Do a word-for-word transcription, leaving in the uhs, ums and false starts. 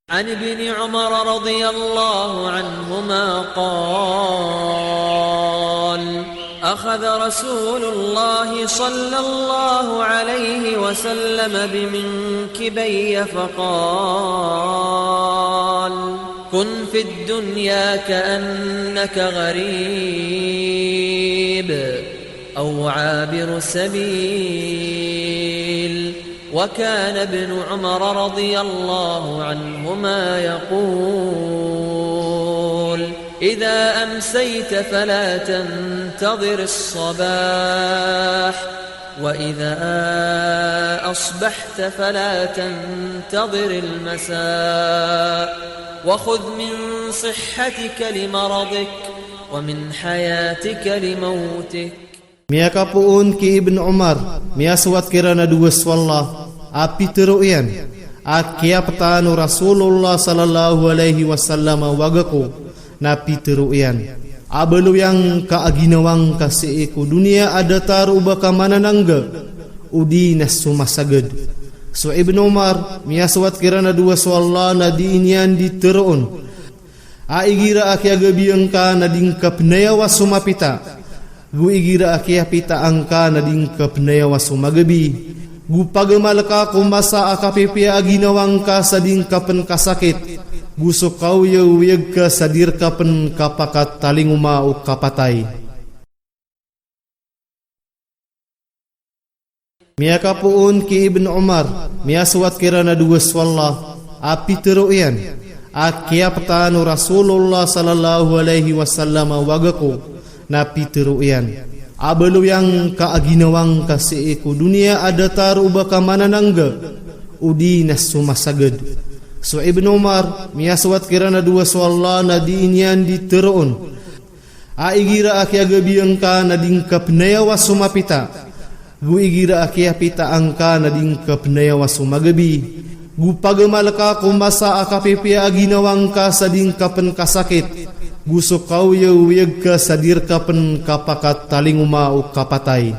عن ابن عمر رضي الله عنهما قال: أخذ رسول الله صلى الله عليه وسلم بمنكبي فقال: كن في الدنيا كأنك غريب أو عابر سبيل. وكان ابن عمر رضي الله عنهما يقول: إذا أمسيت فلا تنتظر الصباح، وإذا أصبحت فلا تنتظر المساء، وخذ من صحتك لمرضك، ومن حياتك لموتك. Miyakapoon ki Ibn Umar, miyasoat kiran a dowa so Allah, a pitharo iyan a kiyapetan o Rasulullah sallallahu alaihi wasallam a waga ko, na pitharo iyan a baloy angka a ginawa ngka sii ko doniya a datar o ba ka mananangga odi na so masagad. So Ibn Umar, miyasoat kiran a dowa so Allah, na dii niyan di tharoon a igira a kiyagabi angka na di ngka pnayawa so mapita, go igira a kiyapita angka na di ngka pnayawa so magabi, go pagamal ka ko masa a kapipiya a ginawa ngka sa di ngka pn kasakit, go so kaoyagoyag ka sa di rka pn kapakatalingoma o kapatay. Miyakapoon ki Ibn Umar, miyasoat kiran a dowa so Allah, a pitharo iyan a kiyapetan o Rasulullah sallallahu alaihi wasallam a waga ko, na pitharo iyan a baloy angka a ginawa ngka sii ko doniya a datar o ba ka mananangga odi na so masagad. So Ibn Umar, miyasoat kiran a dowa so Allah, na dii niyan di tharoon a igira a kiyagabi angka na di ngka pnayawa so mapita, go igira a kiyapita angka na di ngka pnayawa so magabi, go pagamal ka ko masa a kapipiya a ginawa ngka sa di ngka pn kasakit, go so kaoyagoyag ka sa di rka pn kapakatalingoma o kapatay.